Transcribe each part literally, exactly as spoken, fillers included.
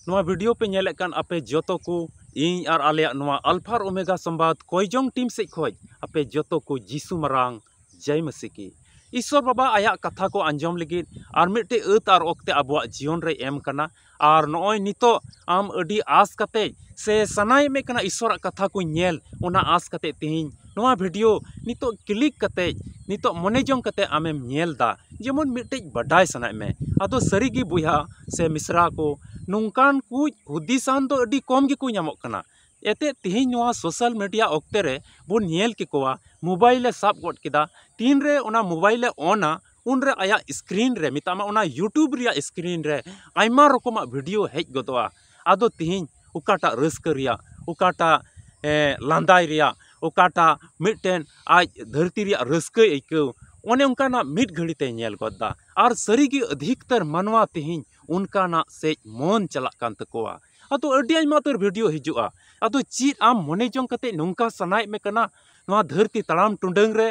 ᱱᱚᱣᱟ ᱵᱷᱤᱰᱤᱭᱳ ᱯᱮ ᱧᱮᱞᱮᱫ ᱠᱟᱱ ᱟᱯᱮ ᱡᱚᱛᱚ ᱠᱚ, ᱤᱧ ᱟᱨ ᱟᱞᱮᱭᱟᱜ ᱱᱚᱣᱟ ᱟᱞᱯᱷᱟ ᱟᱨ ᱳᱢᱮᱜᱟ ᱥᱚᱢᱵᱟᱫ ᱠᱚᱭᱡᱚᱝ ᱴᱤᱢ ᱥᱮᱫ ᱠᱷᱚᱡ ᱟᱯᱮ ᱡᱚᱛᱚ ᱠᱚ ᱡᱤᱥᱩ ᱢᱟᱨᱟᱝ ᱡᱟᱭ ᱢᱟᱹᱥᱤ ᱠᱤ᱾ ᱤᱥᱥᱚᱨ ᱵᱟᱵᱟ ᱟᱭᱟᱜ ᱠᱟᱛᱷᱟ ᱠᱚ ᱟᱸᱡᱚᱢ ᱞᱟᱹᱜᱤᱫ ᱟᱨ ᱢᱤᱫᱴᱮᱡ ᱟᱹᱛ ᱟᱨ ᱚᱠᱛᱮ ᱟᱵᱚᱣᱟᱜ ᱡᱤᱭᱚᱱ ᱨᱮ ᱮᱢ ᱠᱟᱱᱟ᱾ ᱟᱨ ᱱᱚᱜᱼᱚᱭ ᱱᱤᱛᱚᱜ ᱟᱢ ᱟᱹᱰᱤ ᱟᱸᱥ ᱠᱟᱛᱮ ᱥᱮ ᱥᱟᱱᱟᱭᱮᱫ ᱢᱮ ᱠᱟᱱᱟ ᱤᱥᱥᱚᱨᱟᱜ ᱠᱟᱛᱷᱟ ᱠᱚ ᱧᱮᱞ, ᱚᱱᱟ ᱟᱸᱥ ᱠᱟᱛᱮ ᱛᱮᱦᱮᱧ ᱱᱚᱣᱟ ᱵᱷᱤᱰᱤᱭᱳ ᱱᱤᱛᱚᱜ ᱠᱞᱤᱠ ᱠᱟᱛᱮ, ᱱᱤᱛᱚᱜ ᱢᱚᱱᱮ ᱡᱚᱝ ᱠᱟᱛᱮ ᱟᱢᱮᱢ ᱧᱮᱞ ᱫᱟ, ᱡᱮᱢᱚᱱ ᱢᱤᱫᱴᱮᱡ ᱵᱟᱰᱟᱭ ᱥᱟᱱᱟᱭᱮᱫ ᱢᱮ᱾ ᱟᱫᱚ ᱥᱟᱹᱨᱤᱜᱮ ᱵᱚᱭᱦᱟ ᱥᱮ ᱢᱤᱥᱨᱟ ᱠᱚ, ᱱᱚᱝᱠᱟᱱ ᱠᱩᱡ ᱦᱩᱫᱤᱥᱟᱱ ᱫᱚ ᱟᱹᱰᱤ ᱠᱚᱢ ᱜᱮᱠᱚ ᱧᱟᱢᱚᱜ ᱠᱟᱱᱟ᱾ ᱮᱱᱛᱮᱫ ᱛᱮᱦᱮᱧ ᱱᱚᱣᱟ ᱥᱳᱥᱟᱞ ᱢᱤᱰᱤᱭᱟ ᱚᱠᱛᱮ ᱨᱮ ᱵᱚᱱ ᱧᱮᱞ ᱠᱮᱠᱚᱣᱟ, ᱢᱳᱵᱟᱭᱤᱞ ᱮ ᱥᱟᱵ ᱜᱚᱫ ᱠᱮᱫᱟ, ᱛᱤᱱᱨᱮ ᱚᱱᱟ ᱢᱳᱵᱟᱭᱤᱞ ᱮ ᱚᱱᱟ, ᱩᱱᱨᱮ ᱟᱭᱟᱜ ᱥᱠᱨᱤᱱ ᱨᱮ, ᱢᱮᱛᱟᱜ ᱢᱮ ᱚᱱᱟ ᱭᱩᱴᱩᱵᱽ ᱨᱮᱭᱟᱜ ᱥᱠᱨᱤᱱ ᱨᱮ ᱟᱭᱢᱟ ᱨᱚᱠᱚᱢᱟᱜ ᱵᱷᱤᱰᱤᱭᱳ ᱦᱮᱡ ᱜᱚᱫᱚᱜᱼᱟ᱾ ᱟᱫᱚ ᱛᱤᱦᱤᱧ ᱚᱠᱟᱴᱟᱜ ᱨᱟᱹᱥᱠᱟᱹ ᱨᱮᱭᱟᱜ, ᱚᱠᱟᱴᱟᱜ, ᱮ, ᱞᱟᱸᱫᱟᱭ ᱨᱮᱭᱟᱜ, ᱚᱠᱟᱴᱟᱜ ᱢᱤᱫᱴᱮᱱ ᱟᱡ ᱫᱷᱟᱹᱨᱛᱤ ᱨᱮᱭᱟᱜ ᱨᱟᱹᱥᱠᱟᱹᱭ ᱟᱹᱭᱠᱟᱹᱣ, ᱚᱱᱮ ᱚᱱᱠᱟᱱᱟᱜ ᱢᱤᱫ ᱜᱷᱟᱹᱲᱤ ᱛᱮᱭ ᱧᱮᱞ ᱜᱚᱫ ᱫᱟ᱾ ᱟᱨ ᱥᱟᱹᱨᱤᱜᱮ ᱟᱹᱫᱷᱤᱠᱛᱟᱨ ᱢᱟᱱᱣᱟ ᱛᱤᱦᱤᱧ ᱚᱱᱠᱟᱱᱟᱜ ᱥᱮᱡ ᱢᱚᱱ ᱪᱟᱞᱟᱜ ᱠᱟᱱ ᱛᱟᱠᱚᱣᱟ᱾ ᱟᱫᱚ ᱟᱹᱰᱤ ᱟᱭᱢᱟ ᱩᱛᱟᱹᱨ ᱵᱷᱤᱰᱤᱭᱳ ᱦᱤᱡᱩᱜᱼᱟ᱾ ᱟᱫᱚ ᱪᱮᱫ ᱟᱢ ᱢᱚᱱᱮ ᱡᱚᱝ ᱠᱟᱛᱮ ᱱᱚᱝᱠᱟ ᱥᱟᱱᱟᱭᱮᱫ ᱢᱮ ᱠᱟᱱᱟ? ᱱᱚᱣᱟ ᱫᱷᱟᱹᱨᱛᱤ ᱛᱟᱲᱟᱢ ᱴᱩᱰᱟᱹᱝ ᱨᱮ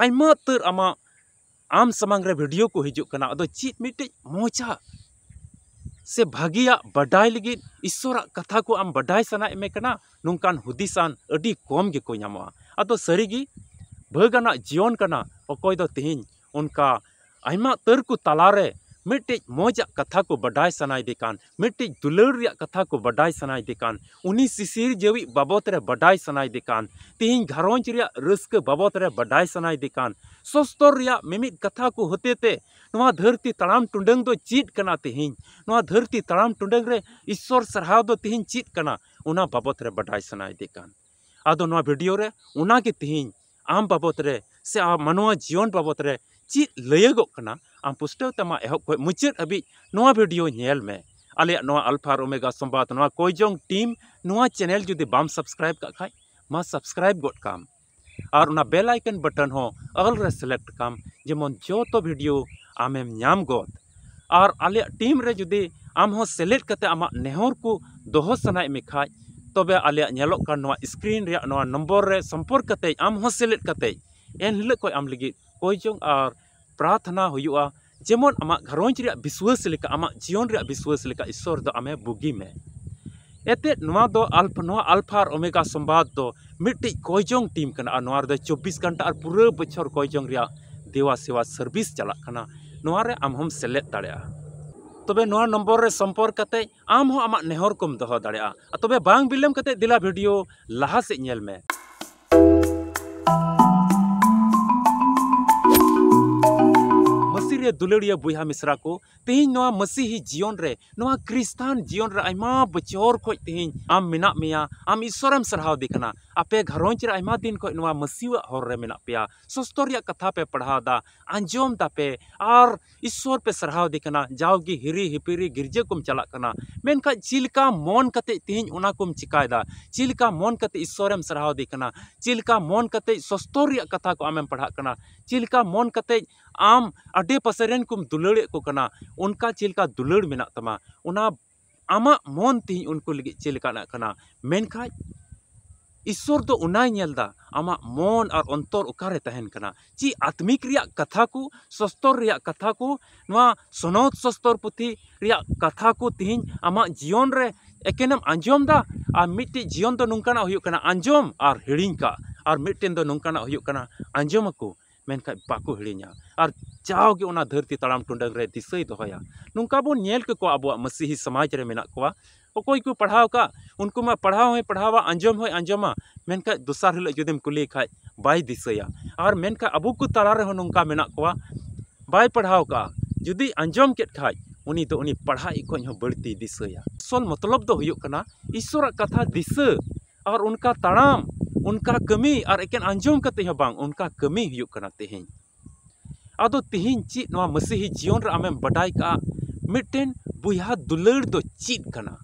ᱟᱭᱢᱟ ᱩᱛᱟᱹᱨ ᱟᱢᱟᱜ, ᱟᱢ ᱥᱟᱢᱟᱝ ᱨᱮ ᱵᱷᱤᱰᱤᱭᱳ ᱠᱚ ᱦᱤᱡᱩᱜ ᱠᱟᱱᱟ᱾ ᱟᱫᱚ ᱪᱮᱫ ᱢᱤᱫᱴᱤᱡ ᱢᱚᱡᱟ ᱥᱮ ᱵᱷᱟᱹᱜᱤᱭᱟᱜ ᱵᱟᱰᱟᱭ ᱞᱟᱹᱜᱤᱫ, ᱤᱥᱥᱚᱨᱟᱜ ᱠᱟᱛᱷᱟ ᱠᱚ ᱟᱢ ᱵᱟᱰᱟᱭ ᱥᱟᱱᱟᱭᱮᱫ ᱢᱮ ᱠᱟᱱᱟ? ᱱᱚᱝᱠᱟᱱ ᱦᱩᱫᱤᱥᱟᱱ ᱟᱹᱰᱤ ᱠᱚᱢ ᱜᱮᱠᱚ ᱧᱟᱢᱚᱜᱼᱟ᱾ ᱟᱫᱚ ᱥᱟᱹᱨᱤᱜᱮ ᱵᱷᱟᱹᱜᱽ ᱟᱱᱟᱜ ᱡᱤᱭᱚᱱ ᱠᱟᱱᱟ ᱚᱠᱚᱭ ᱫᱚ ᱛᱮᱦᱮᱧ ᱚᱱᱠᱟ ᱟᱭᱢᱟ ᱩᱛᱟᱹᱨ ᱠᱚ ᱛᱟᱞᱟᱨᱮ ᱢᱤᱫᱴᱤᱡ ᱢᱚᱡᱟᱜ ᱠᱟᱛᱷᱟ ᱠᱚ ᱵᱟᱰᱟᱭ ᱥᱟᱱᱟᱭᱮᱫᱮ ᱠᱟᱱ, ᱢᱤᱫᱴᱤᱡ ᱫᱩᱞᱟᱹᱲ ᱨᱮᱭᱟᱜ ᱠᱟᱛᱷᱟ ᱠᱚ ᱵᱟᱰᱟᱭ ᱥᱟᱱᱟᱭᱮᱫᱮ ᱠᱟᱱ, ᱩᱱᱤ ᱥᱤᱥᱤᱨ ᱡᱟᱹᱣᱤᱡ ᱵᱟᱵᱚᱛ ᱨᱮ ᱵᱟᱰᱟᱭ ᱥᱟᱱᱟᱭᱮᱫᱮ ᱠᱟᱱ, ᱛᱮᱦᱮᱧ ᱜᱷᱟᱨᱚᱸᱡᱽ ᱨᱮᱭᱟᱜ ᱨᱟᱹᱥᱠᱟᱹ ᱵᱟᱵᱚᱛ ᱨᱮ ᱵᱟᱰᱟᱭ ᱥᱟᱱᱟᱭᱮᱫᱮ ᱠᱟᱱ, ᱥᱚᱥᱛᱚᱨ ᱨᱮᱭᱟᱜ ᱢᱤᱢᱤᱫ ᱠᱟᱛᱷᱟ ᱠᱚ ᱦᱚᱛᱮᱛᱮ ᱱᱚᱣᱟ ᱫᱷᱟᱹᱨᱛᱤ ᱛᱟᱲᱟᱢ ᱴᱩᱰᱟᱹᱝ ᱫᱚ ᱪᱮᱫ ᱠᱟᱱᱟ, ᱛᱮᱦᱮᱧ ᱱᱚᱣᱟ ᱫᱷᱟᱹᱨᱛᱤ ᱛᱟᱲᱟᱢ ᱴᱩᱰᱟᱹᱝ ᱨᱮ ᱤᱥᱥᱚᱨ ᱥᱟᱨᱦᱟᱣ ᱫᱚ ᱛᱮᱦᱮᱧ ᱪᱮᱫ ᱠᱟᱱᱟ, ᱚᱱᱟ ᱵᱟᱵᱚᱛ ᱨᱮ ᱵᱟᱰᱟᱭ ᱥᱟᱱᱟᱭᱮᱫᱮ ᱠᱟᱱ᱾ ᱟᱫᱚ ᱱᱚᱣᱟ ᱵᱷᱤᱰᱤᱭᱳ ᱨᱮ ᱚᱱᱟᱜᱮ ᱛᱮᱦᱮᱧ ᱟᱢ ᱵᱟᱵᱚᱛ ᱨᱮ ᱥᱮ ᱟᱢ ᱢᱟᱱᱣᱟ ᱡᱤᱭᱚᱱ ᱵᱟᱵᱚᱛ ᱨᱮ ᱪᱮᱫ ᱞᱟᱹᱭᱟᱹᱜᱚᱜ ᱠᱟᱱᱟ, ᱟᱢ ᱯᱩᱥᱴᱟᱹᱣ ᱛᱮ ᱢᱟ ᱮᱦᱚᱵ ᱠᱷᱚᱱ ᱢᱩᱪᱟᱹᱫ ᱦᱟᱹᱵᱤᱡ ᱱᱚᱣᱟ ᱵᱷᱤᱰᱤᱭᱳ ᱧᱮᱞ ᱢᱮ᱾ ᱟᱞᱮᱭᱟᱜ ᱱᱚᱣᱟ ᱟᱞᱯᱷᱟ ᱟᱨ ᱳᱢᱮᱜᱟ ᱥᱚᱢᱵᱟᱫ, ᱱᱚᱣᱟ ᱠᱚᱭᱡᱚᱝ ᱴᱤᱢ, ᱱᱚᱣᱟ ᱪᱮᱱᱮᱞ ᱡᱩᱫᱤ ᱵᱟᱢ ᱥᱟᱵᱥᱠᱨᱟᱭᱤᱵ ᱠᱟᱜ ᱠᱷᱟᱡ, ᱢᱟ ᱥᱟᱵᱥᱠᱨᱟᱭᱤᱵ ᱜᱚᱫ ᱠᱟᱢ᱾ ᱟᱨ ᱚᱱᱟ ᱵᱮᱞ ᱟᱭᱠᱚᱱ ᱵᱟᱴᱚᱱ ᱦᱚᱸ ᱚᱞ ᱨᱮ ᱥᱤᱞᱮᱠᱴ ᱠᱟᱢ, ᱡᱮᱢᱚᱱ ᱡᱚᱛᱚ ᱵᱷᱤᱰᱤᱭᱳ ᱟᱢᱮᱢ ᱧᱟᱢ ᱜᱚᱫ᱾ ᱟᱨ ᱟᱞᱮᱭᱟᱜ ᱴᱤᱢ ᱨᱮ ᱡᱩᱫᱤ ᱟᱢ ᱦᱚᱸ ᱥᱮᱞᱮᱫ ᱠᱟᱛᱮ ᱟᱢᱟᱜ ᱱᱮᱦᱚᱨ ᱠᱚ ᱫᱚᱦᱚ ᱥᱟᱱᱟᱭᱮᱫ ᱢᱮ ᱠᱷᱟᱡ, ᱛᱚᱵᱮ ᱟᱞᱮᱭᱟᱜ ᱧᱮᱞᱚᱜ ᱠᱟᱱ ᱱᱚᱣᱟ ᱥᱠᱨᱤᱱ ᱨᱮᱭᱟᱜ ᱱᱚᱣᱟ ᱱᱚᱢᱵᱚᱨ ᱨᱮ ᱥᱚᱢᱯᱚᱨᱠ ᱠᱟᱛᱮ ᱟᱢ ᱦᱚᱸ ᱥᱮᱞᱮᱫ ᱠᱟᱛᱮ ᱮᱱ ᱦᱤᱞᱳᱜ ᱠᱷᱚᱱ ᱟᱢ ᱞᱟᱹᱜᱤᱫ ᱠᱚᱭᱡᱚᱝ ᱟᱨ ᱯᱨᱟᱨᱛᱷᱱᱟ ᱦᱩᱭᱩᱜᱼᱟ᱾ ᱡᱮᱢᱚᱱ ᱟᱢᱟᱜ ᱜᱷᱟᱨᱚᱸᱡᱽ ᱨᱮᱭᱟᱜ ᱵᱤᱥᱣᱟᱹᱥ ᱞᱮᱠᱟ, ᱟᱢᱟᱜ ᱡᱤᱭᱚᱱ ᱨᱮᱭᱟᱜ ᱵᱤᱥᱣᱟᱹᱥ ᱞᱮᱠᱟ ᱤᱥᱥᱚᱨ ᱫᱚ ᱟᱢᱮ ᱵᱩᱜᱤ ᱢᱮ᱾ ᱮᱛᱮᱫ ᱱᱚᱣᱟ ᱫᱚ ᱟᱞᱯᱷᱟ, ᱱᱚᱣᱟ ᱟᱞᱯᱷᱟ ᱟᱨ ᱳᱢᱮᱜᱟ ᱥᱚᱢᱵᱟᱫ ᱫᱚ ᱢᱤᱫᱴᱤᱡ ᱠᱚᱭᱡᱚᱝ ᱴᱤᱢ ᱠᱟᱱᱟ᱾ ᱟᱨ ᱱᱚᱣᱟ ᱨᱮᱫᱚ ᱪᱚᱵᱵᱤᱥ ᱜᱷᱚᱱᱴᱟ ᱟᱨ ᱯᱩᱨᱟᱹ ᱵᱚᱪᱷᱚᱨ ᱠᱚᱭᱡᱚᱝ ᱨᱮᱭᱟᱜ ᱫᱮᱣᱟ ᱥᱮᱣᱟ ᱥᱟᱨᱵᱷᱤᱥ ᱪᱟᱞᱟᱜ ᱠᱟᱱᱟ᱾ ᱱᱚᱣᱟ ᱨᱮ ᱟᱢ ᱦᱚᱸᱢ ᱥᱮᱞᱮᱫ ᱫᱟᱲᱮᱭᱟᱜᱼᱟ᱾ ᱛᱚᱵᱮ ᱱᱚᱣᱟ ᱱᱚᱢᱵᱚᱨ ᱨᱮ ᱥᱚᱢᱯᱚᱨᱠ ᱠᱟᱛᱮ ᱟᱢ ᱦᱚᱸ ᱟᱢᱟᱜ ᱱᱮᱦᱚᱨ ᱠᱚᱢ ᱫᱚᱦᱚ ᱫᱟᱲᱮᱭᱟᱜᱼᱟ᱾ ᱛᱚᱵᱮ ᱵᱟᱝ ᱵᱤᱞᱚᱢ ᱠᱟᱛᱮ ᱫᱮᱞᱟ ᱵᱷᱤᱰᱤᱭᱳ ᱞᱟᱦᱟ ᱥᱮᱫ ᱧᱮᱞ ᱢᱮ᱾ ᱢᱟᱹᱥᱤ ᱨᱮ ᱫᱩᱞᱟᱹᱲᱤᱭᱟᱹ ᱵᱚᱭᱦᱟ ᱢᱤᱥᱨᱟ ᱠᱚ, ᱛᱮᱦᱮᱧ ᱱᱚᱣᱟ ᱢᱟᱹᱥᱤᱦᱤ ᱡᱤᱭᱚᱱ ᱨᱮ, ᱱᱚᱣᱟ ᱠᱷᱨᱤᱥᱴᱟᱱ ᱡᱤᱭᱚᱱ ᱨᱮ ᱟᱭᱢᱟ ᱵᱚᱪᱷᱚᱨ ᱠᱷᱚᱡ ᱛᱮᱦᱮᱧ ᱟᱢ ᱢᱮᱱᱟᱜ ᱢᱮᱭᱟ, ᱟᱢ ᱤᱥᱥᱚᱨᱮᱢ ᱥᱟᱨᱦᱟᱣ ᱫᱮ ᱠᱟᱱᱟ᱾ ᱟᱯᱮ ᱜᱷᱟᱨᱚᱸᱡᱽ ᱨᱮ ᱟᱭᱢᱟ ᱫᱤᱱ ᱠᱷᱚᱡ ᱱᱚᱣᱟ ᱢᱟᱹᱥᱤᱣᱟᱜ ᱦᱚᱨ ᱨᱮ ᱢᱮᱱᱟᱜ ᱯᱮᱭᱟ, ᱥᱚᱥᱛᱚᱨ ᱨᱮᱭᱟᱜ ᱠᱟᱛᱷᱟ ᱯᱮ ᱯᱟᱲᱦᱟᱣ ᱮᱫᱟ, ᱟᱸᱡᱚᱢ ᱫᱟᱯᱮ, ᱟᱨ ᱤᱥᱥᱚᱨ ᱯᱮ ᱥᱟᱨᱦᱟᱣ ᱫᱮ ᱠᱟᱱᱟ, ᱡᱟᱣᱜᱮ ᱦᱤᱨᱤ ᱦᱤᱯᱤᱨᱤ ᱜᱤᱨᱡᱟᱹ ᱠᱚᱢ ᱪᱟᱞᱟᱜ ᱠᱟᱱᱟ᱾ ᱢᱮᱱᱠᱷᱟᱡ ᱪᱮᱫ ᱞᱮᱠᱟ ᱢᱚᱱ ᱠᱟᱛᱮ ᱛᱮᱦᱮᱧ ᱚᱱᱟ ᱠᱚᱢ ᱪᱤᱠᱟᱭᱮᱫᱟ? ᱪᱮᱫ ᱞᱮᱠᱟ ᱢᱚᱱ ᱠᱟᱛᱮ ᱤᱥᱥᱚᱨᱮᱢ ᱥᱟᱨᱦᱟᱣ ᱫᱮ ᱠᱟᱱᱟ? ᱪᱮᱫ ᱞᱮᱠᱟ ᱢᱚᱱ ᱠᱟᱛᱮ ᱥᱚᱥᱛᱚᱨ ᱨᱮᱭᱟᱜ ᱠᱟᱛᱷᱟ ᱠᱚ ᱟᱢᱮᱢ ᱯᱟᱲᱦᱟᱜ ᱠᱟᱱᱟ? ᱪᱮᱫ ᱞᱮᱠᱟ ᱢᱚᱱ ᱠᱟᱛᱮ ᱟᱢ ᱟᱰᱮ ᱯᱟᱥᱮ ᱨᱮᱱ ᱠᱚᱢ ᱫᱩᱞᱟᱹᱲᱮᱫ ᱠᱚ ᱠᱟᱱᱟ? ᱚᱱᱠᱟ ᱪᱮᱫ ᱞᱮᱠᱟ ᱫᱩᱞᱟᱹᱲ ᱢᱮᱱᱟᱜ ᱛᱟᱢᱟ? ᱚᱱᱟ ᱟᱢᱟᱜ ᱢᱚᱱ ᱛᱮᱦᱮᱧ ᱩᱱᱠᱩ ᱞᱟᱹᱜᱤᱫ ᱪᱮᱫ ᱞᱮᱠᱟᱱᱟᱜ ᱠᱟᱱᱟ? ᱢᱮᱱᱠᱷᱟᱡ ᱤᱥᱥᱚᱨ ᱫᱚ ᱚᱱᱟᱭ ᱧᱮᱞ ᱮᱫᱟ, ᱟᱢᱟᱜ ᱢᱚᱱ ᱟᱨ ᱚᱱᱛᱚᱨ ᱚᱠᱟᱨᱮ ᱛᱟᱦᱮᱱ ᱠᱟᱱᱟ᱾ ᱪᱮᱫ ᱟᱛᱢᱤᱠ ᱨᱮᱭᱟᱜ ᱠᱟᱛᱷᱟ ᱠᱚ, ᱥᱚᱥᱛᱚᱨ ᱨᱮᱭᱟᱜ ᱠᱟᱛᱷᱟ ᱠᱚ, ᱱᱚᱣᱟ ᱥᱚᱱᱚᱛ ᱥᱚᱥᱛᱚᱨ ᱯᱩᱛᱷᱤ ᱨᱮᱭᱟᱜ ᱠᱟᱛᱷᱟ ᱠᱚ ᱛᱮᱦᱮᱧ ᱟᱢᱟᱜ ᱡᱤᱭᱚᱱ ᱨᱮ ᱮᱠᱮᱱᱮᱢ ᱟᱸᱡᱚᱢ ᱮᱫᱟ? ᱟᱨ ᱢᱤᱫᱴᱮᱡ ᱡᱤᱭᱚᱱ ᱫᱚ ᱱᱚᱝᱠᱟᱱᱟᱜ ᱦᱩᱭᱩᱜ ᱠᱟᱱᱟ ᱟᱸᱡᱚᱢ ᱟᱨ ᱦᱤᱲᱤᱧ ᱠᱟᱜ, ᱟᱨ ᱢᱤᱫᱴᱮᱱ ᱫᱚ ᱱᱚᱝᱠᱟᱱᱟᱜ ᱦᱩᱭᱩᱜ ᱠᱟᱱᱟ ᱟᱸᱡᱚᱢ ᱟᱠᱚ, ᱢᱮᱱᱠᱷᱟᱡ ᱵᱟᱠᱚ ᱦᱤᱲᱤᱧᱟ᱾ ᱟᱨ ᱡᱟᱣᱜᱮ ᱚᱱᱟ ᱫᱷᱟᱹᱨᱛᱤ ᱛᱟᱲᱟᱢ ᱴᱩᱰᱟᱹᱝ ᱨᱮ ᱫᱤᱥᱟᱹᱭ ᱫᱚᱦᱚᱭᱟ᱾ ᱱᱚᱝᱠᱟ ᱵᱚᱱ ᱧᱮᱞ ᱠᱟᱠᱚᱣᱟ ᱟᱵᱚᱣᱟᱜ ᱢᱟᱹᱥᱤᱦᱤ ᱥᱚᱢᱟᱡᱽ ᱨᱮ ᱢᱮᱱᱟᱜ ᱠᱚᱣᱟ᱾ ᱚᱠᱚᱭ ᱠᱚ ᱯᱟᱲᱦᱟᱣ ᱠᱟᱜ, ᱩᱱᱠᱩ ᱢᱟ ᱯᱟᱲᱦᱟᱣ ᱦᱚᱸᱭ ᱯᱟᱲᱦᱟᱣᱟ, ᱟᱸᱡᱚᱢ ᱦᱚᱸᱭ ᱟᱸᱡᱚᱢᱟ, ᱢᱮᱱᱠᱷᱟᱡ ᱫᱚᱥᱟᱨ ᱦᱤᱞᱳᱜ ᱡᱩᱫᱤᱢ ᱠᱩᱞᱤᱭᱮ ᱠᱷᱟᱡ ᱵᱟᱭ ᱫᱤᱥᱟᱹᱭᱟ᱾ ᱟᱨ ᱢᱮᱱᱠᱷᱟᱡ ᱟᱵᱚ ᱠᱚ ᱛᱟᱞᱟ ᱨᱮᱦᱚᱸ ᱱᱚᱝᱠᱟ ᱢᱮᱱᱟᱜ ᱠᱚᱣᱟ, ᱵᱟᱭ ᱯᱟᱲᱦᱟᱣ ᱠᱟᱜᱼᱟ, ᱡᱩᱫᱤ ᱟᱸᱡᱚᱢ ᱠᱮᱫ ᱠᱷᱟᱡ ᱩᱱᱤ ᱫᱚ ᱩᱱᱤ ᱯᱟᱲᱦᱟᱜ ᱠᱷᱚᱱ ᱦᱚᱸ ᱵᱟᱹᱲᱛᱤᱭ ᱫᱤᱥᱟᱹᱭᱟ᱾ ᱟᱥᱚᱞ ᱢᱚᱛᱞᱚᱵ ᱫᱚ ᱦᱩᱭᱩᱜ ᱠᱟᱱᱟ ᱤᱥᱥᱚᱨᱟᱜ ᱠᱟᱛᱷᱟ ᱫᱤᱥᱟᱹ ᱟᱨ ᱚᱱᱠᱟ ᱛᱟᱲᱟᱢ, ᱚᱱᱠᱟ ᱠᱟᱹᱢᱤ, ᱟᱨ ᱮᱠᱮᱱ ᱟᱸᱡᱚᱢ ᱠᱟᱛᱮ ᱦᱚᱸ ᱵᱟᱝ, ᱚᱱᱠᱟ ᱠᱟᱹᱢᱤ ᱦᱩᱭᱩᱜ ᱠᱟᱱᱟ ᱛᱮᱦᱮᱧ᱾ ᱟᱫᱚ ᱛᱮᱦᱮᱧ ᱪᱮᱫ ᱱᱚᱣᱟ ᱢᱟᱹᱥᱤᱦᱤ ᱡᱤᱭᱚᱱ ᱨᱮ ᱟᱢᱮᱢ ᱵᱟᱰᱟᱭ ᱠᱟᱜᱼᱟ, ᱢᱤᱫᱴᱮᱱ ᱵᱚᱭᱦᱟ ᱫᱩᱞᱟᱹᱲ ᱫᱚ ᱪᱮᱫ ᱠᱟᱱᱟ?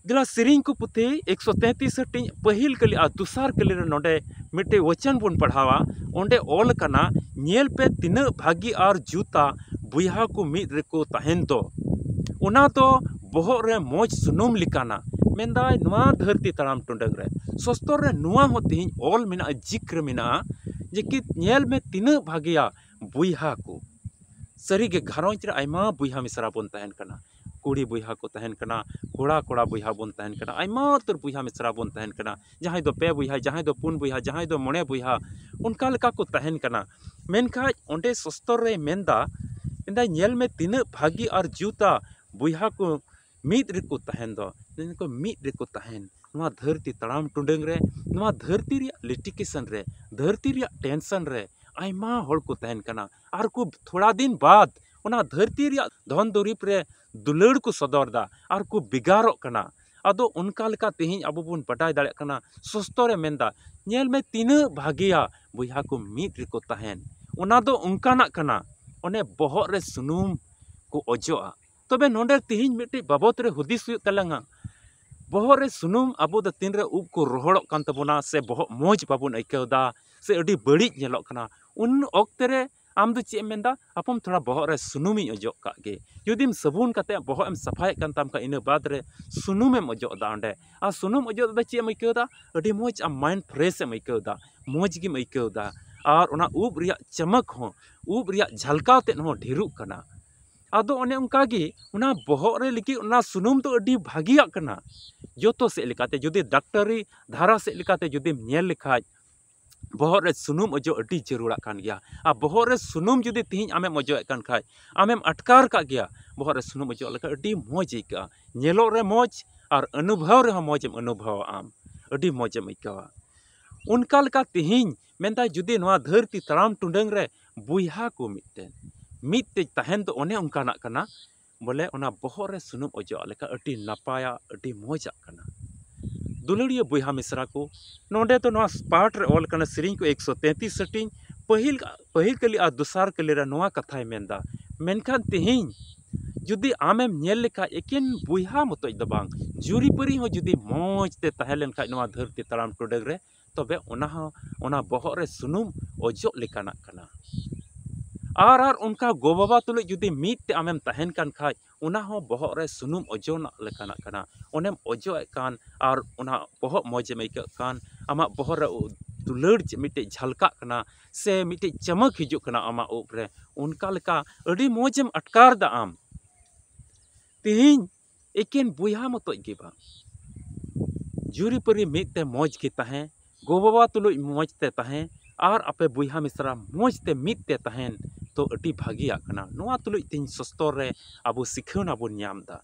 ᱫᱮᱞᱟ ᱥᱮᱨᱮᱧ ᱠᱚ ᱯᱩᱛᱷᱤ ᱮᱠᱥᱚ ᱛᱮᱸᱛᱤᱥ ᱦᱟᱹᱴᱤᱧ ᱯᱟᱹᱦᱤᱞ ᱠᱟᱹᱞᱤ ᱟᱨ ᱫᱚᱥᱟᱨ ᱠᱟᱹᱞᱤ ᱨᱮ ᱱᱚᱰᱮ ᱢᱤᱫᱴᱮᱡ ᱣᱟᱪᱚᱱ ᱵᱚᱱ ᱯᱟᱲᱦᱟᱣᱟ᱾ ᱚᱸᱰᱮ ᱚᱞ ᱠᱟᱱᱟ, "ᱧᱮᱞ ᱯᱮ ᱛᱤᱱᱟᱹᱜ ᱵᱷᱟᱹᱜᱤ ᱟᱨ ᱡᱩᱛᱟ ᱵᱚᱭᱦᱟ ᱠᱚ ᱢᱤᱫ ᱨᱮᱠᱚ ᱛᱟᱦᱮᱱ ᱫᱚ᱾ ᱚᱱᱟ ᱫᱚ ᱵᱚᱦᱚᱜ ᱨᱮ ᱢᱚᱡᱽ ᱥᱩᱱᱩᱢ ᱞᱮᱠᱟᱱᱟ᱾" ᱢᱮᱱᱫᱟᱭ ᱱᱚᱣᱟ ᱫᱷᱟᱹᱨᱛᱤ ᱛᱟᱲᱟᱢ ᱴᱩᱰᱟᱹᱝ ᱨᱮ ᱥᱚᱥᱛᱚᱨ ᱨᱮ ᱱᱚᱣᱟ ᱦᱚᱸ ᱛᱮᱦᱮᱧ ᱚᱞ ᱢᱮᱱᱟᱜᱼᱟ, ᱡᱤᱠᱨ ᱢᱮᱱᱟᱜᱼᱟ, ᱡᱮ ᱠᱤ ᱧᱮᱞ ᱢᱮ ᱛᱤᱱᱟᱹᱜ ᱵᱷᱟᱹᱜᱤᱭᱟ ᱵᱚᱭᱦᱟ ᱠᱚ᱾ ᱥᱟᱹᱨᱤᱜᱮ ᱜᱷᱟᱨᱚᱸᱡᱽ ᱨᱮ ᱟᱭᱢᱟ ᱵᱚᱭᱦᱟ ᱢᱤᱥᱨᱟ ᱵᱚᱱ ᱛᱟᱦᱮᱱ ᱠᱟᱱᱟ᱾ ᱠᱩᱲᱤ ᱵᱚᱭᱦᱟ ᱠᱚ ᱛᱟᱦᱮᱱ ᱠᱟᱱᱟ, ᱠᱚᱲᱟ ᱠᱚᱲᱟ ᱵᱚᱭᱦᱟ ᱵᱚᱱ ᱛᱟᱦᱮᱱ ᱠᱟᱱᱟ, ᱟᱭᱢᱟ ᱩᱛᱟᱹᱨ ᱵᱚᱭᱦᱟ ᱢᱤᱥᱨᱟ ᱵᱚᱱ ᱛᱟᱦᱮᱱ ᱠᱟᱱᱟ᱾ ᱡᱟᱦᱟᱸᱭ ᱫᱚ ᱯᱮ ᱵᱚᱭᱦᱟ, ᱡᱟᱦᱟᱸᱭ ᱫᱚ ᱯᱩᱱ ᱵᱚᱭᱦᱟ, ᱡᱟᱦᱟᱸᱭ ᱫᱚ ᱢᱚᱬᱮ ᱵᱚᱭᱦᱟ, ᱚᱱᱠᱟ ᱞᱮᱠᱟ ᱠᱚ ᱛᱟᱦᱮᱱ ᱠᱟᱱᱟ᱾ ᱢᱮᱱᱠᱷᱟᱡ ᱚᱸᱰᱮ ᱥᱚᱥᱛᱚᱨ ᱨᱮᱭ ᱢᱮᱱᱫᱟ, ᱢᱮᱱᱫᱟᱭ, "ᱧᱮᱞ ᱢᱮ ᱛᱤᱱᱟᱹᱜ ᱵᱷᱟᱹᱜᱤ ᱟᱨ ᱡᱩᱛᱟ ᱵᱚᱭᱦᱟ ᱠᱚ ᱢᱤᱫ ᱨᱮᱠᱚ ᱛᱟᱦᱮᱱ ᱫᱚ, ᱢᱮᱱ ᱠᱚ ᱢᱤᱫ ᱨᱮᱠᱚ ᱛᱟᱦᱮᱱ᱾ ᱱᱚᱣᱟ ᱫᱷᱟᱹᱨᱛᱤ ᱛᱟᱲᱟᱢ ᱴᱩᱰᱟᱹᱝ ᱨᱮ, ᱱᱚᱣᱟ ᱫᱷᱟᱹᱨᱛᱤ ᱨᱮᱭᱟᱜ ᱞᱤᱴᱤᱠᱮᱥᱚᱱ ᱨᱮ, ᱫᱷᱟᱹᱨᱛᱤ ᱨᱮᱭᱟᱜ ᱴᱮᱱᱥᱚᱱ ᱨᱮ ᱟᱭᱢᱟ ᱦᱚᱲ ᱠᱚ ᱛᱟᱦᱮᱱ ᱠᱟᱱᱟ᱾ ᱟᱨ ᱠᱚ ᱛᱷᱚᱲᱟ ᱫᱤᱱ ᱵᱟᱫ ᱚᱱᱟ ᱫᱷᱟᱹᱨᱛᱤ ᱨᱮᱭᱟᱜ ᱫᱷᱚᱱ ᱫᱩᱨᱤᱵᱽ ᱨᱮ ᱫᱩᱞᱟᱹᱲ ᱠᱚ ᱥᱚᱫᱚᱨ ᱫᱟ ᱟᱨ ᱠᱚ ᱵᱷᱮᱜᱟᱨᱚᱜ ᱠᱟᱱᱟ᱾" ᱟᱫᱚ ᱚᱱᱠᱟ ᱞᱮᱠᱟ ᱛᱮᱦᱮᱧ ᱟᱵᱚ ᱵᱚᱱ ᱵᱟᱰᱟᱭ ᱫᱟᱲᱮᱭᱟᱜ ᱠᱟᱱᱟ, ᱥᱚᱥᱛᱚᱨ ᱨᱮ ᱢᱮᱱᱫᱟ, "ᱧᱮᱞ ᱢᱮ ᱛᱤᱱᱟᱹᱜ ᱵᱷᱟᱜᱮᱭᱟ ᱵᱚᱭᱦᱟ ᱠᱚ ᱢᱤᱫ ᱨᱮᱠᱚ ᱛᱟᱦᱮᱱ᱾" ᱚᱱᱟ ᱫᱚ ᱚᱱᱠᱟᱱᱟᱜ ᱠᱟᱱᱟ, ᱚᱱᱮ ᱵᱚᱦᱚᱜ ᱨᱮ ᱥᱩᱱᱩᱢ ᱠᱚ ᱚᱡᱚᱜᱼᱟ᱾ ᱛᱚᱵᱮ ᱱᱚᱰᱮ ᱛᱮᱦᱮᱧ ᱢᱤᱫᱴᱤᱡ ᱵᱟᱵᱚᱛ ᱨᱮ ᱦᱩᱫᱤᱥ ᱦᱩᱭᱩᱜ ᱛᱟᱞᱟᱝᱟ, ᱵᱚᱦᱚᱜ ᱨᱮ ᱥᱩᱱᱩᱢ ᱟᱵᱚ ᱫᱚ ᱛᱤᱱᱨᱮ ᱩᱵ ᱠᱚ ᱨᱚᱦᱚᱲᱚᱜ ᱠᱟᱱ ᱛᱟᱵᱚᱱᱟ ᱥᱮ ᱵᱚᱦᱚᱜ ᱢᱚᱡᱽ ᱵᱟᱵᱚᱱ ᱟᱹᱭᱠᱟᱹᱣ ᱮᱫᱟ ᱥᱮ ᱟᱹᱰᱤ ᱵᱟᱹᱲᱤᱡ ᱧᱮᱞᱚᱜ ᱠᱟᱱᱟ, ᱩᱱ ᱚᱠᱛᱮ ᱨᱮ ᱟᱢ ᱫᱚ ᱪᱮᱫ ᱮᱢ ᱢᱮᱱᱫᱟ? ᱦᱟᱯᱚᱢ, ᱛᱷᱚᱲᱟ ᱵᱚᱦᱚᱜ ᱨᱮ ᱥᱩᱱᱩᱢᱤᱧ ᱚᱡᱚᱜ ᱠᱟᱜ ᱜᱮ᱾ ᱡᱩᱫᱤᱢ ᱥᱟᱵᱚᱱ ᱠᱟᱛᱮ ᱵᱚᱦᱚᱜ ᱮᱢ ᱥᱟᱯᱷᱟᱭᱮᱫ ᱠᱟᱱ ᱛᱟᱢ ᱠᱷᱟᱱ, ᱤᱱᱟᱹ ᱵᱟᱫᱽ ᱨᱮ ᱥᱩᱱᱩᱢᱮᱢ ᱚᱡᱚᱜ ᱮᱫᱟ ᱚᱸᱰᱮ, ᱟᱨ ᱥᱩᱱᱩᱢ ᱚᱡᱚᱜ ᱫᱚ ᱪᱮᱫ ᱮᱢ ᱟᱹᱭᱠᱟᱹᱣ ᱮᱫᱟ? ᱟᱹᱰᱤ ᱢᱚᱡᱽ, ᱟᱢ ᱢᱟᱭᱤᱱᱰ ᱯᱷᱨᱮᱥ ᱮᱢ ᱟᱹᱭᱠᱟᱹᱣ ᱮᱫᱟ, ᱢᱚᱡᱽ ᱜᱮᱢ ᱟᱹᱭᱠᱟᱹᱣ ᱮᱫᱟ᱾ ᱟᱨ ᱚᱱᱟ ᱩᱵ ᱨᱮᱭᱟᱜ ᱪᱟᱢᱟᱠ ᱦᱚᱸ, ᱩᱵ ᱨᱮᱭᱟᱜ ᱡᱷᱟᱞᱠᱟᱣ ᱛᱮᱫ ᱦᱚᱸ ᱰᱷᱮᱨᱚᱜ ᱠᱟᱱᱟ᱾ ᱟᱫᱚ ᱚᱱᱮ ᱚᱱᱠᱟ ᱜᱮ ᱚᱱᱟ ᱵᱚᱦᱚᱜ ᱨᱮ ᱞᱟᱹᱜᱤᱫ ᱚᱱᱟ ᱥᱩᱱᱩᱢ ᱫᱚ ᱟᱹᱰᱤ ᱵᱷᱟᱹᱜᱤᱭᱟᱜ ᱠᱟᱱᱟ᱾ ᱡᱚᱛᱚ ᱥᱮᱫ ᱞᱮᱠᱟᱛᱮ ᱡᱩᱫᱤ ᱰᱟᱠᱛᱟᱨᱤ ᱫᱷᱟᱨᱟ ᱥᱮᱫ ᱞᱮᱠᱟᱛᱮ ᱡᱩᱫᱤᱢ ᱧᱮᱞ ᱞᱮᱠᱷᱟᱡ, ᱵᱚᱦᱚᱜ ᱨᱮ ᱥᱩᱱᱩᱢ ᱚᱡᱚᱜ ᱟᱹᱰᱤ ᱡᱟᱹᱨᱩᱲᱟᱜ ᱠᱟᱱ ᱜᱮᱭᱟ᱾ ᱟᱨ ᱵᱚᱦᱚᱜ ᱨᱮ ᱥᱩᱱᱩᱢ ᱡᱩᱫᱤ ᱛᱤᱦᱤᱧ ᱟᱢᱮᱢ ᱚᱡᱚᱜᱮᱫ ᱠᱟᱱ ᱠᱷᱟᱡ, ᱟᱢᱮᱢ ᱟᱴᱠᱟᱨ ᱠᱟᱜ ᱜᱮᱭᱟ, ᱵᱚᱦᱚᱜ ᱨᱮ ᱥᱩᱱᱩᱢ ᱚᱡᱚᱜ ᱞᱮᱠᱷᱟᱡ ᱟᱹᱰᱤ ᱢᱚᱡᱽ ᱟᱹᱭᱠᱟᱹᱜᱼᱟ, ᱧᱮᱞᱚᱜ ᱨᱮ ᱢᱚᱡᱽ ᱟᱨ ᱚᱱᱩᱵᱷᱚᱵ ᱨᱮᱦᱚᱸ ᱢᱚᱡᱽ ᱮᱢ ᱚᱱᱩᱵᱷᱚᱵᱟ, ᱟᱢ ᱟᱹᱰᱤ ᱢᱚᱡᱽ ᱮᱢ ᱟᱹᱭᱠᱟᱹᱣᱟ᱾ ᱚᱱᱠᱟ ᱞᱮᱠᱟ ᱛᱤᱦᱤᱧ ᱢᱮᱱᱫᱟᱭ, ᱡᱩᱫᱤ ᱱᱚᱣᱟ ᱫᱷᱟᱹᱨᱛᱤ ᱛᱟᱲᱟᱢ ᱴᱩᱰᱟᱹᱝ ᱨᱮ ᱵᱚᱭᱦᱟ ᱠᱚ ᱢᱤᱫᱴᱮᱱ, ᱢᱤᱫ ᱛᱮ ᱛᱟᱦᱮᱱ ᱫᱚ ᱚᱱᱮ ᱚᱱᱠᱟᱱᱟᱜ ᱠᱟᱱᱟ, ᱵᱚᱞᱮ ᱚᱱᱟ ᱵᱚᱦᱚᱜ ᱨᱮ ᱥᱩᱱᱩᱢ ᱚᱡᱚᱜ ᱞᱮᱠᱟ ᱟᱹᱰᱤ ᱱᱟᱯᱟᱭᱟ, ᱟᱹᱰᱤ ᱢᱚᱡᱟᱜ ᱠᱟᱱᱟ᱾ ᱫᱩᱞᱟᱹᱲᱤᱭᱟᱹ ᱵᱚᱭᱦᱟ ᱢᱤᱥᱨᱟ ᱠᱚ, ᱱᱚᱰᱮ ᱫᱚ ᱱᱚᱣᱟ ᱯᱟᱴ ᱨᱮ ᱚᱞ ᱠᱟᱱᱟ, ᱥᱮᱨᱮᱧ ᱠᱚ ᱮᱠᱥᱚ ᱛᱮᱸᱛᱤᱥ ᱦᱟᱹᱴᱤᱧ, ᱯᱟᱹᱦᱤᱞ, ᱯᱟᱹᱦᱤᱞ ᱠᱟᱹᱞᱤ ᱟᱨ ᱫᱚᱥᱟᱨ ᱠᱟᱹᱞᱤ ᱨᱮ ᱱᱚᱣᱟ ᱠᱟᱛᱷᱟᱭ ᱢᱮᱱᱫᱟ, ᱢᱮᱱᱠᱷᱟᱱ ᱛᱮᱦᱮᱧ ᱡᱩᱫᱤ ᱟᱢᱮᱢ ᱧᱮᱞ ᱞᱮᱠᱷᱟᱡ, ᱮᱠᱮᱱ ᱵᱚᱭᱦᱟ ᱢᱚᱛᱚᱡ ᱫᱚ ᱵᱟᱝ, ᱡᱩᱨᱤᱯᱟᱹᱨᱤ ᱦᱚᱸ ᱡᱩᱫᱤ ᱢᱚᱡᱽ ᱛᱮ ᱛᱟᱦᱮᱸ ᱞᱮᱱᱠᱷᱟᱡ ᱱᱚᱣᱟ ᱫᱷᱟᱹᱨᱛᱤ ᱛᱟᱲᱟᱢ ᱴᱩᱰᱟᱹᱝ ᱨᱮ, ᱛᱚᱵᱮ ᱚᱱᱟ ᱦᱚᱸ, ᱚᱱᱟ ᱵᱚᱦᱚᱜ ᱨᱮ ᱥᱩᱱᱩᱢ ᱚᱡᱚᱜ ᱞᱮᱠᱟᱱᱟᱜ ᱠᱟᱱᱟ᱾ ᱟᱨ, ᱟᱨ ᱚᱱᱠᱟ ᱜᱚ-ᱵᱟᱵᱟ ᱛᱩᱞᱩᱡ ᱡᱩᱫᱤ ᱢᱤᱫ ᱛᱮ ᱟᱢᱮᱢ ᱛᱟᱦᱮᱱ ᱠᱟᱱ ᱠᱷᱟᱡ, ᱚᱱᱟ ᱦᱚᱸ ᱵᱚᱦᱚᱜ ᱨᱮ ᱥᱩᱱᱩᱢ ᱚᱡᱚᱜ ᱞᱮᱠᱟᱱᱟᱜ ᱠᱟᱱᱟ᱾ ᱚᱱᱮᱢ ᱚᱡᱚᱜ ᱮᱫ ᱠᱟᱱ ᱟᱨ ᱚᱱᱟ ᱵᱚᱦᱚᱜ ᱢᱚᱡᱽ ᱮᱢ ᱟᱹᱭᱠᱟᱹᱜ ᱠᱟᱱ, ᱟᱢᱟᱜ ᱵᱚᱦᱚᱜ ᱨᱮ ᱩ-, ᱫᱩᱞᱟᱹᱲ ᱪᱮ ᱢᱤᱫᱴᱮᱡ ᱡᱷᱟᱞᱠᱟᱜ ᱠᱟᱱᱟ, ᱥᱮ ᱢᱤᱫᱴᱮᱡ ᱪᱟᱢᱟᱠ ᱦᱤᱡᱩᱜ ᱠᱟᱱᱟ ᱟᱢᱟᱜ ᱩᱵ ᱨᱮ, ᱚᱱᱠᱟ ᱞᱮᱠᱟ ᱟᱹᱰᱤ ᱢᱚᱡᱽ ᱮᱢ ᱟᱴᱠᱟᱨ ᱫᱟ ᱟᱢ᱾ ᱛᱮᱦᱮᱧ ᱮᱠᱮᱱ ᱵᱚᱭᱦᱟ ᱢᱚᱛᱚᱡ ᱜᱮ ᱵᱟᱝ, ᱡᱩᱨᱤᱯᱟᱹᱨᱤ ᱢᱤᱫ ᱛᱮ ᱢᱚᱡᱽ ᱜᱮ ᱛᱟᱦᱮᱸ, ᱜᱚ-ᱵᱟᱵᱟ ᱛᱩᱞᱩᱡ ᱢᱚᱡᱽ ᱛᱮ ᱛᱟᱦᱮᱸ, ᱟᱨ ᱟᱯᱮ ᱵᱚᱭᱦᱟ ᱢᱤᱥᱨᱟ ᱢᱚᱡᱽ ᱛᱮ ᱢᱤᱫ ᱛᱮ ᱛᱟᱦᱮᱱ ᱫᱚ ᱟᱹᱰᱤ ᱵᱷᱟᱹᱜᱤᱭᱟᱜ ᱠᱟᱱᱟ᱾ ᱱᱚᱣᱟ ᱛᱩᱞᱩᱡ ᱛᱮᱦᱮᱧ ᱥᱚᱥᱛᱚᱨ ᱨᱮ ᱟᱵᱚ ᱥᱤᱠᱷᱟᱹᱣᱱᱟ ᱵᱚᱱ ᱧᱟᱢ ᱮᱫᱟ᱾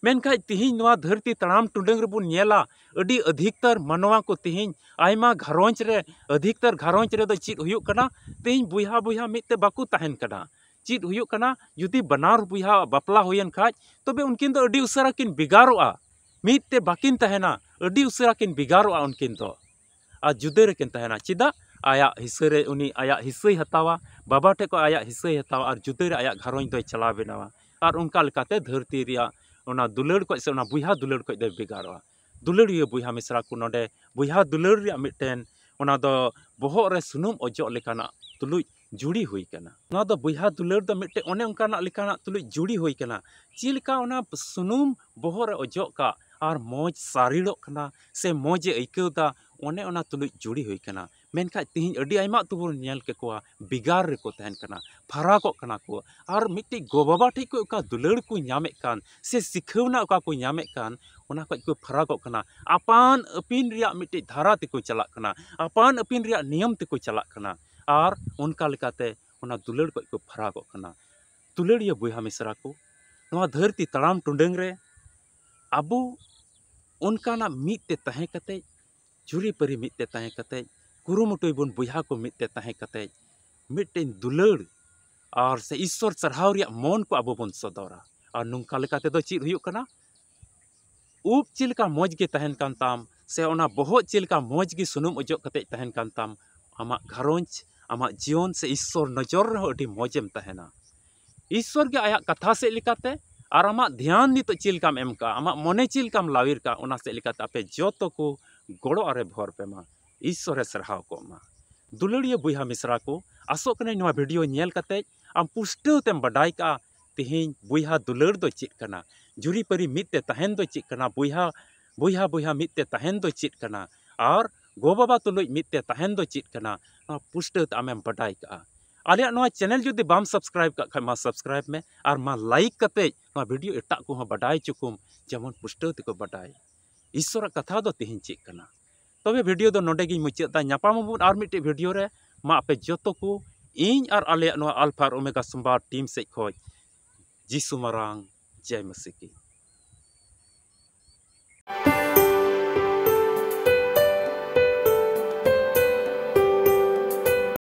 ᱢᱮᱱᱠᱷᱟᱡ ᱛᱮᱦᱮᱧ ᱱᱚᱣᱟ ᱫᱷᱟᱹᱨᱛᱤ ᱛᱟᱲᱟᱢ ᱴᱩᱰᱟᱹᱝ ᱨᱮᱵᱚᱱ ᱧᱮᱞᱟ, ᱟᱹᱰᱤ ᱚᱫᱷᱤᱠᱛᱟᱨ ᱢᱟᱱᱣᱟ ᱠᱚ ᱛᱮᱦᱮᱧ ᱟᱭᱢᱟ ᱜᱷᱟᱨᱚᱸᱡᱽ ᱨᱮ, ᱚᱫᱷᱤᱠᱛᱟᱨ ᱜᱷᱟᱨᱚᱸᱡᱽ ᱨᱮᱫᱚ ᱪᱮᱫ ᱦᱩᱭᱩᱜ ᱠᱟᱱᱟ, ᱛᱮᱦᱮᱧ ᱵᱚᱭᱦᱟ ᱵᱚᱭᱦᱟ ᱢᱤᱫ ᱛᱮ ᱵᱟᱠᱚ ᱛᱟᱦᱮᱱ ᱠᱟᱱᱟ᱾ ᱪᱮᱫ ᱦᱩᱭᱩᱜ ᱠᱟᱱᱟ, ᱡᱩᱫᱤ ᱵᱟᱱᱟᱨ ᱵᱚᱭᱦᱟ ᱵᱟᱯᱞᱟ ᱦᱩᱭᱮᱱ ᱠᱷᱟᱡ, ᱛᱚᱵᱮ ᱩᱱᱠᱤᱱ ᱫᱚ ᱟᱹᱰᱤ ᱩᱥᱟᱹᱨᱟ ᱠᱤᱱ ᱵᱷᱮᱜᱟᱨᱚᱜᱼᱟ, ᱢᱤᱫ ᱛᱮ ᱵᱟᱠᱤᱱ ᱛᱟᱦᱮᱱᱟ, ᱟᱹᱰᱤ ᱩᱥᱟᱹᱨᱟ ᱠᱤᱱ ᱵᱷᱮᱜᱟᱨᱚᱜᱼᱟ ᱩᱱᱠᱤᱱ ᱫᱚ᱾ ᱟᱨ ᱡᱩᱫᱟᱹ ᱨᱮᱠᱤᱱ ᱛᱟᱦᱮᱱᱟ᱾ ᱪᱮᱫᱟᱜ? ᱟᱭᱟᱜ ᱦᱤᱥᱟᱹ ᱨᱮ ᱩᱱᱤ ᱟᱭᱟᱜ ᱦᱤᱥᱟᱹᱭ ᱦᱟᱛᱟᱣᱟ, ᱵᱟᱵᱟ ᱴᱷᱮᱡ ᱠᱷᱚᱡ ᱟᱭᱟᱜ ᱦᱤᱥᱟᱹᱭ ᱦᱟᱛᱟᱣᱟ, ᱟᱨ ᱡᱩᱫᱟᱹ ᱨᱮ ᱟᱭᱟᱜ ᱜᱷᱟᱨᱚᱸᱡᱽ ᱫᱚᱭ ᱪᱟᱞᱟᱣ ᱵᱮᱱᱟᱣᱟ᱾ ᱟᱨ ᱚᱱᱠᱟ ᱞᱮᱠᱟᱛᱮ ᱫᱷᱟᱹᱨᱛᱤ ᱨᱮᱭᱟᱜ ᱚᱱᱟ ᱫᱩᱞᱟᱹᱲ ᱠᱷᱚᱡ ᱥᱮ ᱚᱱᱟ ᱵᱚᱭᱦᱟ ᱫᱩᱞᱟᱹᱲ ᱠᱷᱚᱡ ᱫᱚᱭ ᱵᱷᱮᱜᱟᱨᱚᱜᱼᱟ᱾ ᱫᱩᱞᱟᱹᱲᱤᱭᱟᱹ ᱵᱚᱭᱦᱟ ᱢᱤᱥᱨᱟ ᱠᱚ, ᱱᱚᱰᱮ ᱵᱚᱭᱦᱟ ᱫᱩᱞᱟᱹᱲ ᱨᱮᱭᱟᱜ ᱢᱤᱫᱴᱮᱱ, ᱚᱱᱟ ᱫᱚ ᱵᱚᱦᱚᱜ ᱨᱮ ᱥᱩᱱᱩᱢ ᱚᱡᱚᱜ ᱞᱮᱠᱟᱱᱟᱜ ᱛᱩᱞᱩᱡ ᱡᱩᱲᱤ ᱦᱩᱭ ᱠᱟᱱᱟ᱾ ᱱᱚᱣᱟ ᱫᱚ ᱵᱚᱭᱦᱟ ᱫᱩᱞᱟᱹᱲ ᱫᱚ ᱢᱤᱫᱴᱮᱱ ᱚᱱᱮ ᱚᱱᱠᱟᱱᱟᱜ ᱞᱮᱠᱟᱱᱟᱜ ᱛᱩᱞᱩᱡ ᱡᱩᱲᱤ ᱦᱩᱭ ᱠᱟᱱᱟ᱾ ᱪᱮᱫ ᱞᱮᱠᱟ ᱚᱱᱟ ᱥᱩᱱᱩᱢ ᱵᱚᱦᱚᱜ ᱨᱮ ᱚᱡᱚᱜ ᱠᱟᱜ ᱟᱨ ᱢᱚᱡᱽ ᱥᱟᱨᱤᱲᱚᱜ ᱠᱟᱱᱟ ᱥᱮ ᱢᱚᱡᱽ ᱮ ᱟᱹᱭᱠᱟᱹᱣ ᱫᱟ, ᱚᱱᱮ ᱚᱱᱟ ᱛᱩᱞᱩᱡ ᱡᱩᱲᱤ ᱦᱩᱭ ᱠᱟᱱᱟ᱾ ᱢᱮᱱᱠᱷᱟᱡ ᱛᱮᱦᱮᱧ ᱟᱹᱰᱤ ᱟᱭᱢᱟ ᱟᱹᱛᱩ ᱵᱚᱱ ᱧᱮᱞ ᱠᱮᱠᱚᱣᱟ, ᱵᱷᱮᱜᱟᱨ ᱨᱮᱠᱚ ᱛᱟᱦᱮᱱ ᱠᱟᱱᱟ, ᱯᱷᱟᱨᱟᱠᱚᱜ ᱠᱟᱱᱟ ᱠᱚ᱾ ᱟᱨ ᱢᱤᱫᱴᱤᱡ ᱜᱚ-ᱵᱟᱵᱟ ᱴᱷᱮᱡ ᱠᱷᱚᱡ ᱚᱠᱟ ᱫᱩᱞᱟᱹᱲ ᱠᱚ ᱧᱟᱢᱮᱫ ᱠᱟᱱ ᱥᱮ ᱥᱤᱠᱷᱟᱹᱣᱱᱟ ᱚᱠᱟ ᱠᱚ ᱧᱟᱢᱮᱫ ᱠᱟᱱ, ᱚᱱᱟ ᱠᱷᱚᱡ ᱠᱚ ᱯᱷᱟᱨᱟᱠᱚᱜ ᱠᱟᱱᱟ᱾ ᱟᱯᱟᱱ ᱟᱹᱯᱤᱱ ᱨᱮᱭᱟᱜ ᱢᱤᱫᱴᱤᱡ ᱫᱷᱟᱨᱟ ᱛᱮᱠᱚ ᱪᱟᱞᱟᱜ ᱠᱟᱱᱟ, ᱟᱯᱟᱱ ᱟᱹᱯᱤᱱ ᱨᱮᱭᱟᱜ ᱱᱤᱭᱚᱢ ᱛᱮᱠᱚ ᱪᱟᱞᱟᱜ ᱠᱟᱱᱟ, ᱟᱨ ᱚᱱᱠᱟ ᱞᱮᱠᱟᱛᱮ ᱚᱱᱟ ᱫᱩᱞᱟᱹᱲ ᱠᱷᱚᱡ ᱠᱚ ᱯᱷᱟᱨᱟᱠᱚᱜ ᱠᱟᱱᱟ᱾ ᱫᱩᱞᱟᱹᱲᱤᱭᱟᱹ ᱵᱚᱭᱦᱟ ᱢᱤᱥᱨᱟ ᱠᱚ, ᱱᱚᱣᱟ ᱫᱷᱟᱹᱨᱛᱤ ᱛᱟᱲᱟᱢ ᱴᱩᱰᱟᱹᱝ ᱨᱮ ᱟᱵᱚ ᱚᱱᱠᱟᱱᱟᱜ ᱢᱤᱫ ᱛᱮ ᱛᱟᱦᱮᱸ ᱠᱟᱛᱮ, ᱡᱩᱨᱤᱯᱟᱹᱨᱤ ᱢᱤᱫ ᱛᱮ ᱛᱟᱦᱮᱸ ᱠᱟᱛᱮ, ᱠᱩᱨᱩᱢᱩᱴᱩᱭ ᱵᱚᱱ ᱵᱚᱭᱦᱟ ᱠᱚ ᱢᱤᱫ ᱛᱮ ᱛᱟᱦᱮᱸ ᱠᱟᱛᱮ, ᱢᱤᱫᱴᱮᱱ ᱫᱩᱞᱟᱹᱲ ᱟᱨ ᱥᱮ ᱤᱥᱥᱚᱨ ᱥᱟᱨᱦᱟᱣ ᱨᱮᱭᱟᱜ ᱢᱚᱱ ᱠᱚ ᱟᱵᱚ ᱵᱚᱱ ᱥᱚᱫᱚᱨᱟ᱾ ᱟᱨ ᱱᱚᱝᱠᱟ ᱞᱮᱠᱟ ᱛᱮᱫᱚ ᱪᱮᱫ ᱦᱩᱭᱩᱜ ᱠᱟᱱᱟ? ᱩᱵ ᱪᱮᱫ ᱞᱮᱠᱟ ᱢᱚᱡᱽ ᱜᱮ ᱛᱟᱦᱮᱱ ᱠᱟᱱ ᱛᱟᱢ, ᱥᱮ ᱚᱱᱟ ᱵᱚᱦᱚᱜ ᱪᱮᱫ ᱞᱮᱠᱟ ᱢᱚᱡᱽ ᱜᱮ ᱥᱩᱱᱩᱢ ᱚᱡᱚᱜ ᱠᱟᱛᱮ ᱛᱟᱦᱮᱱ ᱠᱟᱱ ᱛᱟᱢ, ᱟᱢᱟᱜ ᱜᱷᱟᱨᱚᱸᱡᱽ, ᱟᱢᱟᱜ ᱡᱤᱭᱚᱱ ᱥᱮ ᱤᱥᱥᱚᱨ ᱱᱚᱡᱚᱨ ᱨᱮᱦᱚᱸ ᱟᱹᱰᱤ ᱢᱚᱡᱽ ᱮᱢ ᱛᱟᱦᱮᱱᱟ᱾ ᱤᱥᱥᱚᱨ ᱜᱮ ᱟᱭᱟᱜ ᱠᱟᱛᱷᱟ ᱥᱮᱫ ᱞᱮᱠᱟᱛᱮ ᱟᱨ ᱟᱢᱟᱜ ᱫᱷᱮᱭᱟᱱ ᱱᱤᱛᱚᱜ ᱪᱮᱫ ᱞᱮᱠᱟᱢ ᱮᱢ ᱠᱟᱜᱼᱟ, ᱟᱢᱟᱜ ᱢᱚᱱᱮ ᱪᱮᱫ ᱞᱮᱠᱟᱢ ᱞᱟᱣᱤᱨ ᱠᱟᱜᱼᱟ, ᱚᱱᱟ ᱥᱮᱫ ᱞᱮᱠᱟᱛᱮ ᱟᱯᱮ ᱡᱚᱛᱚ ᱠᱚ ᱜᱚᱲᱚ ᱟᱨᱮ ᱵᱷᱚᱨ ᱯᱮ ᱢᱟ᱾ ᱤᱥᱥᱚᱨᱮ ᱥᱟᱨᱦᱟᱣ ᱠᱚᱜ ᱢᱟ᱾ ᱫᱩᱞᱟᱹᱲᱤᱭᱟᱹ ᱵᱚᱭᱦᱟ ᱢᱤᱥᱨᱟ ᱠᱚ, ᱟᱥᱚᱜ ᱠᱟᱹᱱᱟᱹᱧ ᱱᱚᱣᱟ ᱵᱷᱤᱰᱤᱭᱳ ᱧᱮᱞ ᱠᱟᱛᱮ ᱟᱢ ᱯᱩᱥᱴᱟᱹᱣ ᱛᱮᱢ ᱵᱟᱰᱟᱭ ᱠᱟᱜᱼᱟ, ᱛᱮᱦᱮᱧ ᱵᱚᱭᱦᱟ ᱫᱩᱞᱟᱹᱲ ᱫᱚ ᱪᱮᱫ ᱠᱟᱱᱟ, ᱡᱩᱨᱤᱯᱟᱹᱨᱤ ᱢᱤᱫ ᱛᱮ ᱛᱟᱦᱮᱱ ᱫᱚ ᱪᱮᱫ ᱠᱟᱱᱟ, ᱵᱚᱭᱦᱟ, ᱵᱚᱭᱦᱟ, ᱵᱚᱭᱦᱟ ᱢᱤᱫ ᱛᱮ ᱛᱟᱦᱮᱱ ᱫᱚ ᱪᱮᱫ ᱠᱟᱱᱟ, ᱟᱨ ᱜᱚ-ᱵᱟᱵᱟ ᱛᱩᱞᱩᱡ ᱢᱤᱫ ᱛᱮ ᱛᱟᱦᱮᱱ ᱫᱚ ᱪᱮᱫ ᱠᱟᱱᱟ, ᱱᱚᱣᱟ ᱯᱩᱥᱴᱟᱹᱣ ᱛᱮ ᱟᱢᱮᱢ ᱵᱟᱰᱟᱭ ᱠᱟᱜᱼᱟ᱾ ᱟᱞᱮᱭᱟᱜ ᱱᱚᱣᱟ channel ᱡᱩᱫᱤ ᱵᱟᱢ subscribe ᱠᱟᱜ ᱠᱷᱟᱡ, ᱢᱟ subscribe ᱢᱮ ᱟᱨ ᱢᱟ like ᱠᱟᱛᱮ ᱱᱚᱣᱟ video ᱮᱴᱟᱜ ᱠᱚᱦᱚᱸ ᱵᱟᱰᱟᱭ ᱦᱚᱪᱚ ᱠᱚᱢ, ᱡᱮᱢᱚᱱ ᱯᱩᱥᱴᱟᱹᱣ ᱛᱮᱠᱚ ᱵᱟᱰᱟᱭ ᱤᱥᱥᱚᱨᱟᱜ ᱠᱟᱛᱷᱟ ᱫᱚ ᱛᱮᱦᱮᱧ ᱪᱮᱫ ᱠᱟᱱᱟ᱾ ᱛᱚᱵᱮ video ᱫᱚ ᱱᱚᱰᱮ ᱜᱤᱧ ᱢᱩᱪᱟᱹᱫ ᱫᱟ᱾ ᱧᱟᱯᱟᱢ ᱟᱵᱚᱱ ᱟᱨ ᱢᱤᱫᱴᱮᱡ video ᱨᱮ᱾ ᱢᱟ ᱟᱯᱮ ᱡᱚᱛᱚ ᱠᱚ ᱤᱧ ᱟᱨ ᱟᱞᱮᱭᱟᱜ ᱱᱚᱣᱟ Alpha ᱟᱨ Omega ᱥᱳᱢᱵᱟᱨ team ᱥᱮᱡ ᱠᱷᱚᱡ ᱡᱤᱥᱩ ᱢᱟᱨᱟᱝ ᱡᱟᱭ ᱢᱟᱥᱤ ᱠᱤ᱾